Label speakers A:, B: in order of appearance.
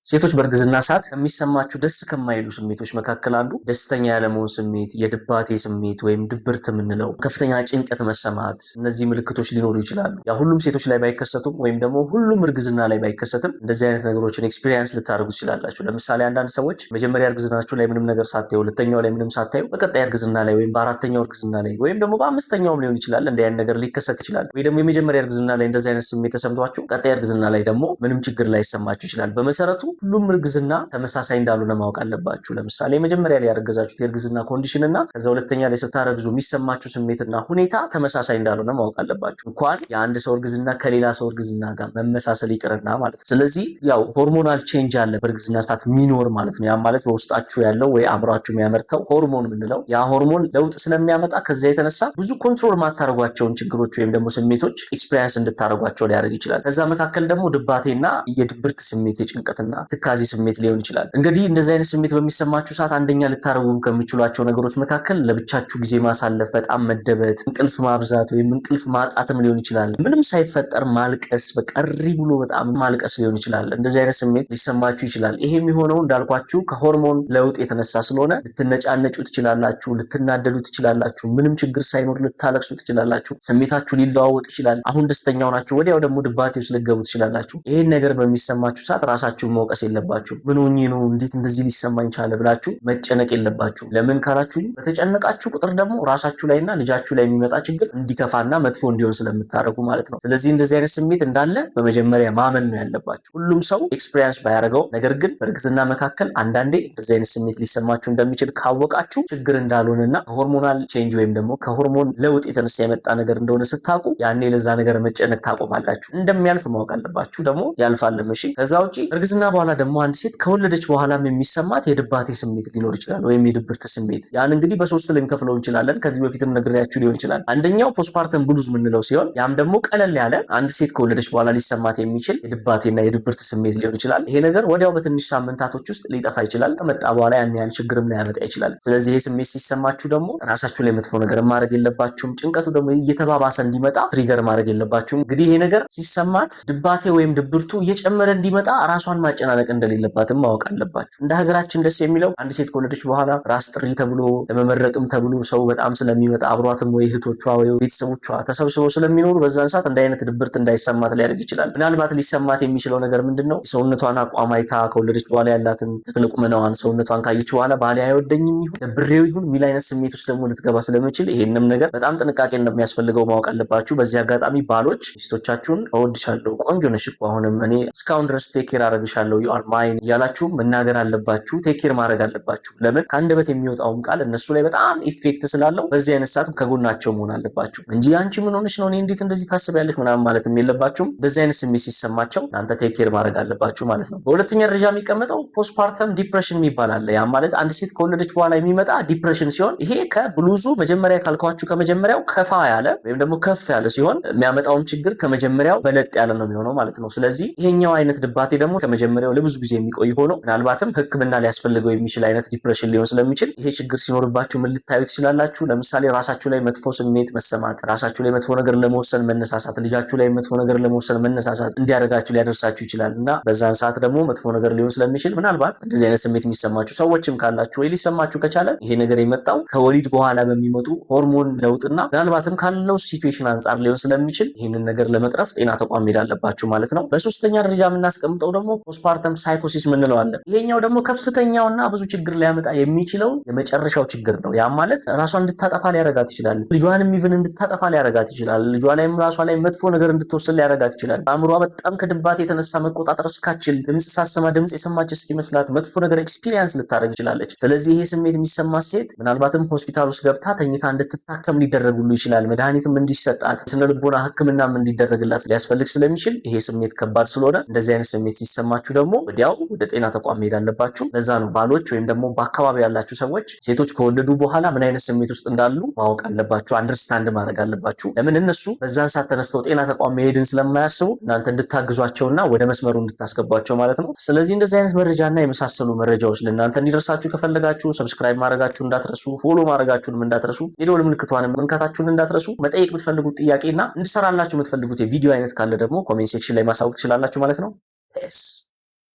A: ሴቶች በእርግዝና ሰዓት ከሚሰማችሁ ደስ ከማይሉ ስሜቶች መካከል አንዱ ደስተኛ ያለመሆን ስሜት፣ የድባቴ ስሜት ወይም ድብርት የምንለው፣ ከፍተኛ ጭንቀት መሰማት፣ እነዚህ ምልክቶች ሊኖሩ ይችላሉ። ያ ሁሉም ሴቶች ላይ ባይከሰቱም ወይም ደግሞ ሁሉም እርግዝና ላይ ባይከሰትም እንደዚህ አይነት ነገሮችን experience ልታደርጉ ትችላላችሁ። ለምሳሌ አንዳንድ ሰዎች መጀመሪያ እርግዝናችሁ ላይ ምንም ነገር ሳታዩ፣ ሁለተኛው ላይ ምንም ሳታዩ፣ በቀጣይ እርግዝና ላይ ወይም በአራተኛው እርግዝና ላይ ወይም ደግሞ በአምስተኛውም ሊሆን ይችላል እንዲህ አይነት ነገር ሊከሰት ይችላል። ወይ ደግሞ የመጀመሪያ እርግዝና ላይ እንደዚህ አይነት ስሜት ተሰምቷችሁ ቀጣይ እርግዝና ላይ ደግሞ ምንም ችግር ላይሰማችሁ ይችላል። በመሰረቱ ሁሉም እርግዝና ተመሳሳይ እንዳልሆነ ማወቅ አለባችሁ። ለምሳሌ መጀመሪያ ላይ ያረገዛችሁት የእርግዝና condition እና ከዛ ሁለተኛ ላይ ስታረግዙ የሚሰማችሁ ስሜትና ሁኔታ ተመሳሳይ እንዳልሆነ ማወቅ አለባችሁ። እንኳን የአንድ ሰው እርግዝና ከሌላ ሰው እርግዝና ጋር መመሳሰል ይቅርና ማለት ነው። ስለዚህ ያው hormonal change አለ በእርግዝና ሰዓት የሚኖር ማለት ነው። ያ ማለት በውስጣችሁ ያለው ወይ አእምሯችሁ የሚያመርተው ሆርሞን የምንለው ያ ሆርሞን ለውጥ ስለሚያመጣ ከዛ የተነሳ ብዙ control ማታደርጓቸውን ችግሮች ወይም ደግሞ ስሜቶች experience እንድታደርጓቸው ሊያደርግ ይችላል። ከዛ መካከል ደግሞ ድባቴና የድብርት ስሜት፣ የጭንቀትና ትካዜ ስሜት ሊሆን ይችላል። እንግዲህ እንደዚህ አይነት ስሜት በሚሰማችሁ ሰዓት አንደኛ ልታደርጉ ከምትችሏቸው ነገሮች መካከል ለብቻችሁ ጊዜ ማሳለፍ፣ በጣም መደበት፣ እንቅልፍ ማብዛት ወይም እንቅልፍ ማጣትም ሊሆን ይችላል። ምንም ሳይፈጠር ማልቀስ፣ በቃ እሪ ብሎ በጣም ማልቀስ ሊሆን ይችላል። እንደዚህ አይነት ስሜት ሊሰማችሁ ይችላል። ይሄ የሚሆነው እንዳልኳችሁ ከሆርሞን ለውጥ የተነሳ ስለሆነ ልትነጫነጩ ትችላላችሁ፣ ልትናደዱ ትችላላችሁ፣ ምንም ችግር ሳይኖር ልታለቅሱ ትችላላችሁ። ስሜታችሁ ሊለዋወጥ ይችላል። አሁን ደስተኛ ሆናችሁ ወዲያው ደግሞ ድባቴ ውስጥ ልትገቡ ትችላላችሁ። ይሄን ነገር በሚሰማችሁ ሰዓት ራሳችሁን መውቀስ የለባችሁ። ምን ሆኜ ነው፣ እንዴት እንደዚህ ሊሰማኝ ቻለ ብላችሁ መጨነቅ የለባችሁ። ለምን ካላችሁ በተጨነቃችሁ ቁጥር ደግሞ ራሳችሁ ላይና ልጃችሁ ላይ የሚመጣ ችግር እንዲከፋና መጥፎ እንዲሆን ስለምታደርጉ ማለት ነው። ስለዚህ እንደዚህ አይነት ስሜት እንዳለ በመጀመሪያ ማመን ነው ያለባችሁ። ሁሉም ሰው experience ባያደርገው፣ ነገር ግን በእርግዝና መካከል አንዳንዴ እንደዚህ አይነት ስሜት ሊሰማችሁ እንደሚችል ካወቃችሁ፣ ችግር እንዳልሆነና ከ hormonal change ወይም ደግሞ ከሆርሞን ለውጥ የተነሳ የመጣ ነገር እንደሆነ ስታውቁ ያኔ ለዛ ነገር መጨነቅ ታቆማላችሁ። እንደሚያልፍ ማወቅ አለባችሁ። ደግሞ ያልፋልም። እሺ። ከዛ ውጪ እርግዝና በኋላ ደግሞ አንድ ሴት ከወለደች በኋላም የሚሰማት የድባቴ ስሜት ሊኖር ይችላል፣ ወይም የድብርት ስሜት። ያን እንግዲህ በሶስት ልንከፍለው እንችላለን። ከዚህ በፊትም ነግሬያችሁ ሊሆን ይችላል። አንደኛው postpartum blues የምንለው ሲሆን ያም ደግሞ ቀለል ያለ አንድ ሴት ከወለደች በኋላ ሊሰማት የሚችል የድባቴና የድብርት ስሜት ሊሆን ይችላል። ይሄ ነገር ወዲያው በትንሽ ሳምንታቶች ውስጥ ሊጠፋ ይችላል። ከመጣ በኋላ ያን ያህል ችግርም ላያመጣ ይችላል። ስለዚህ ይሄ ስሜት ሲሰማችሁ ደግሞ ራሳችሁ ላይ መጥፎ ነገር ማድረግ የለባችሁም። ጭንቀቱ ደግሞ እየተባባሰ እንዲመጣ trigger ማድረግ የለባችሁም። እንግዲህ ይሄ ነገር ሲሰማት ድባቴ ወይም ድብርቱ እየጨመረ እንዲመጣ ራሷን ማጨናነቅ እንደሌለባትም ማወቅ አለባችሁ። እንደ ሀገራችን ደስ የሚለው አንድ ሴት ከወለደች በኋላ ራስ ጥሪ ተብሎ ለመመረቅም ተብሎ ሰው በጣም ስለሚመጣ፣ አብሯትም ወይ እህቶቿ ወይ ቤተሰቦቿ ተሰብስበው ስለሚኖሩ በዛን ሰዓት እንደ አይነት ድብርት እንዳይሰማት ሊያደርግ ይችላል። ምናልባት ሊሰማት የሚችለው ነገር ምንድን ነው? የሰውነቷን አቋም አይታ፣ ከወለደች በኋላ ያላትን ተክለ ቁመናዋን ሰውነቷን ካየች በኋላ ባሌ አይወደኝም ይሁን፣ ደብሬው ይሁን የሚል አይነት ስሜት ውስጥ ደግሞ ልትገባ ስለምትችል ይሄንም ነገር በጣም ጥንቃቄ እንደሚያስፈልገው ማወቅ አለባችሁ። በዚህ አጋጣሚ ባሎች ሚስቶቻችሁን እወድሻለሁ፣ ቆንጆ ነሽ እኮ፣ አሁንም እኔ እስካሁን ድረስ take care አደርግሻለሁ፣ you are mine እያላችሁ መናገር አለባችሁ። Take care ማድረግ አለባችሁ። ለምን ከአንደበት የሚወጣውም ቃል እነሱ ላይ በጣም effect ስላለው በዚህ አይነት ሰዓት ከጎናቸው መሆን አለባችሁ እንጂ አንቺ ምን ሆነሽ ነው፣ እኔ እንዴት እንደዚህ ታስቢያለሽ ምናምን ማለትም የለባችሁም። እንደዚህ አይነት ስሜት ሲሰማቸው እናንተ take care ማድረግ አለባችሁ ማለት ነው። በሁለተኛ ደረጃ የሚቀመጠው postpartum depression የሚባል አለ። ያም ማለት አንድ ሴት ከወለደች በኋላ የሚመጣ depression ሲሆን ይሄ ከብሉዙ መጀመሪያ ካልኳችሁ ከመጀመሪያው ከፋ ያለ ወይም ደግሞ ከፍ ያለ ሲሆን የሚያመጣውም ችግር ከመጀመሪያው በለጥ ያለ ነው የሚሆነው ማለት ነው። ስለዚህ ይሄኛው አይነት ድባቴ ደግሞ ከመጀመሪያው ለብዙ ጊዜ የሚቆይ ሆኖ ምናልባትም ሕክምና ሊያስፈልገው የሚችል አይነት depression ሊሆን ስለሚችል ይሄ ችግር ሲኖርባችሁ ምን ልታዩ ትችላላችሁ? ለምሳሌ ራሳችሁ ላይ መጥፎ ስሜት መሰማት፣ ራሳችሁ ላይ መጥፎ ነገር ለመወሰን መነሳሳት፣ ልጃችሁ ላይ መጥፎ ነገር ለመወሰን መነሳሳት እንዲያደርጋችሁ ሊያደርሳችሁ ይችላል እና በዛን ሰዓት ደግሞ መጥፎ ነገር ሊሆን ስለሚችል ምናልባት እንደዚህ አይነት ስሜት የሚሰማችሁ ሰዎችም ካላችሁ ወይ ሊሰማችሁ ከቻለ ይሄ ነገር የመጣው ከወሊድ በኋላ በሚመጡ ሆርሞን ለውጥና ምናልባትም ካለው situation አንጻር ሊሆን ስለሚችል ይህንን ነገር ለመቅረፍ ጤና ተቋም መሄድ አለባችሁ ማለት ነው። በሶስተኛ ደረጃ የምናስቀምጠው ደግሞ postpartum psychosis ምንለው አለ። ይሄኛው ደግሞ ከፍተኛውና ብዙ ችግር ሊያመጣ የሚችለው የመጨረሻው ችግር ነው። ያም ማለት ራሷን እንድታጠፋ ሊያረጋት ይችላል። ልጇንም even እንድታጠፋ ሊያረጋት ይችላል። ልጇ ላይም ራሷ ላይ መጥፎ ነገር እንድትወስን ሊያረጋት ይችላል። አእምሯ በጣም ከድባቴ የተነሳ መቆጣጠር እስካትችል፣ ድምፅ ሳትሰማ ድምፅ የሰማች እስኪመስላት መጥፎ ነገር experience ልታደርግ ትችላለች። ስለዚህ ይሄ ስሜት የሚሰማት ሴት ምናልባትም ሆስፒታል ውስጥ ገብታ ተኝታ እንድትታከም ሊደረግ ሁሉ ይችላል። መድኃኒትም እንዲሰጣት፣ ስነ ልቦና ሕክምናም እንዲደረግላት ሊያስፈልግ ስለሚችል ይሄ ስሜት ከባድ ስለሆነ እንደዚህ አይነት ስሜት ሲሰማችሁ ደግሞ ወዲያው ወደ ጤና ተቋም መሄድ አለባችሁ። ለዛ ነው ባሎች ወይም ደግሞ በአካባቢ ያላችሁ ሰዎች ሴቶች ከወለዱ በኋላ ምን አይነት ስሜት ውስጥ እንዳሉ ማወቅ አለባችሁ፣ understand ማድረግ አለባችሁ። ለምን እነሱ በዛን ሰዓት ተነስተው ጤና ተቋም መሄድን ስለማያስቡ እናንተ እንድታግዟቸውና ወደ መስመሩ እንድታስገቧቸው ማለት ነው። ስለዚህ እንደዚህ አይነት መረጃና የመሳሰሉ መረጃዎች ለእናንተ እንዲደርሳችሁ ከፈለጋችሁ subscribe ማድረጋችሁ እንዳትረሱ፣ follow ማድረጋችሁንም እንዳትረሱ፣ የደወል ምልክቷንም መንካታችሁን እንዳትረሱ። መጠየቅ የምትፈልጉት ጥያቄና እንድሰራላችሁ የምትፈልጉት የቪዲዮ አይነት ካለ ደግሞ comment section ላይ ማሳወቅ ትችላላችሁ ማለት ነው። Peace.